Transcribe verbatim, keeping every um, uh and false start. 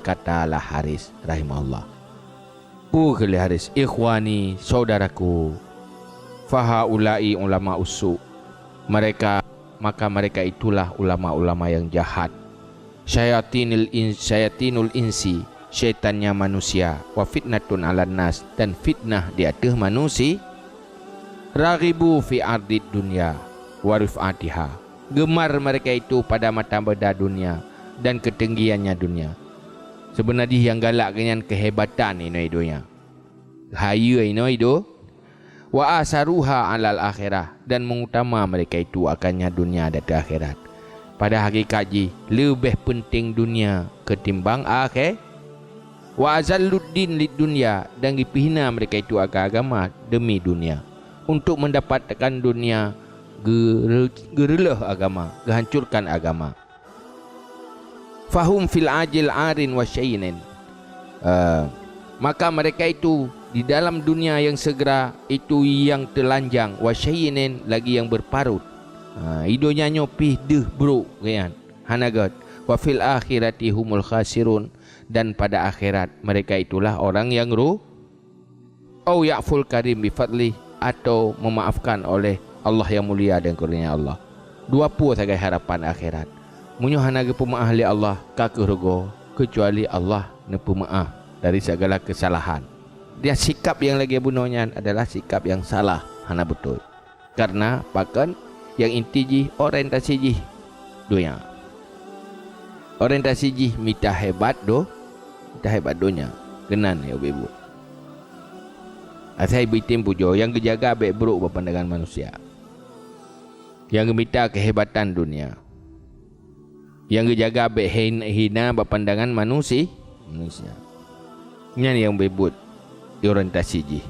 kata Al-Haris rahimahullah. Peue kheun lé Haris, "Ikhwani, saudaraku, fahaula'i ulama usu." Mereka, maka mereka itulah ulama-ulama yang jahat. Syayatinil in-, syayatinul insi, syaitannya manusia, wa fitnatun 'alan nas, dan fitnah di ateueh manusia. Raghibu fi ardid dunya wa rif'atiha. Gemar mereka itu pada mata benda dunia dan ketinggiannya dunia. Seubeuna jih nyang galak geuh nyan keuhebatan inoe donya. Hayeue inoe do-, wa asaruha 'alal akhirah, dan mengutama mereka itu akannya dunia di ateueh akhirat. Pada hakikat jih, leubeh peunteng dunia ketimbang akhe-, wa azalluddin lid dunya, dan geupiihina mereka itu akan agama demi dunia. Untuk mendapatkan dunia, geure-, geureuleuh agama, geuhancurkan agama. Fahum fil ajil arin wa syayinin. Eh, maka mereka itu di dalam dunia yang segera itu yang telanjang, wa syayinin, lagi yang berparut. Ha, i donya nyoe pih deuh brok geuh nyan. Hana gét. Wa fil akhirati humul khasirun, dan pada akhirat mereka itulah orang yang ru-, au ya'ful karim bi fadlih, atau memaafkan oleh Allah yang mulia dan karunia Allah. Dua peue sagai harapan akhirat. Meunyoe hana geupeumeu'ah lé Allah, ka keuh rugoe, keucuali Allah neupeumeu'ah dari segala kesalahan. Dan sikap yang lagée bunoe nyan adalah sikap yang salah, hana beutôi. Karena pakon, nyang inti jih orientasi jih donya. Orientasi jih mita hebat do-, mita hebat donya. Keunan ya ubit-ubit. Asai beuitem pujoe, nyang geujaga bék brok bak pandangan manusia. Nyang geumita keuhebatan dunia. Nyang geujaga bék hin-, hina bak pandangan manusi-, manusia. Nyan nyang beubuet orientasi jih.